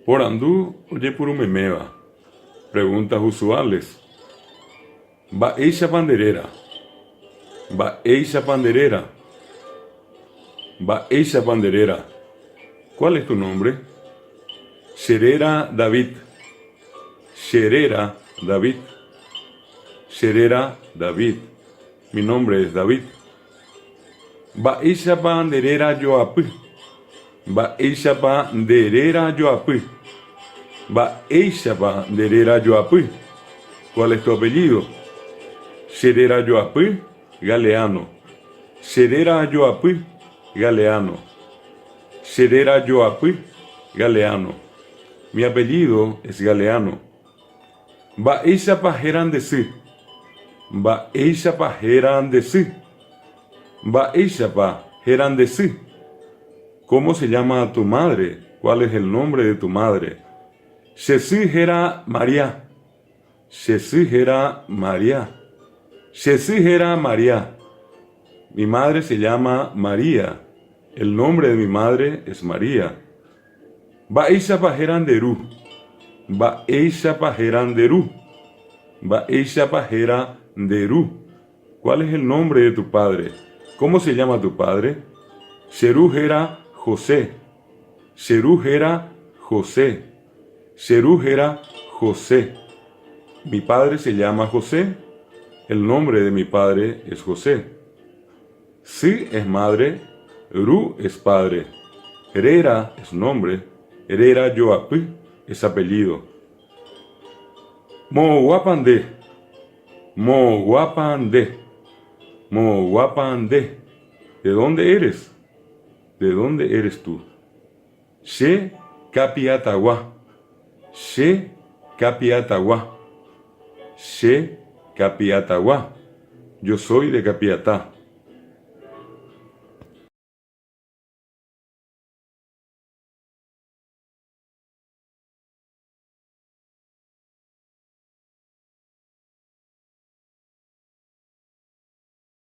Porandu ojepurumeméva. Preguntas usuales. Mba'éichapa nde réra? Mba'éichapa nde réra? Mba'éichapa nde réra? ¿Cuál es tu nombre? Che réra David. Che réra David. Che réra David. Mi nombre es David. Mba'éichapa nde réra joapy? Mba'éichapa nde réra joapy? Mba'éichapa nde réra joapy? ¿Cuál es tu apellido? Che réra joapy, Galeano. Che réra joapy, Galeano. Che réra joapy, Galeano. Mi apellido es Galeano. Mba'éichapa héra nde sy? Mba'éichapa héra nde sy? Mba'éichapa héra nde sy? Cómo se llama tu madre? Cuál es el nombre de tu madre? Che sy héra María. Che sy héra María. Che sy héra María. Mi madre se llama María. El nombre de mi madre es María. Mba'éichapa héra nde ru? Mba'éichapa héra nde ru? Mba'éichapa héra nde ru? ¿Cuál es el nombre de tu padre? ¿Cómo se llama tu padre? Che ru héra José. Che ru héra José. Che ru héra José. Mi padre se llama José. El nombre de mi padre es José. Sy es madre, ru es padre, réra es nombre, réra joapy es apellido. Moõguápa nde? Moõguápa nde? Moõguápa nde? De dónde eres? De dónde eres tú? Che Kapiatagua. Che Kapiatagua. Che Kapiatagua. Yo soy de Capiatá.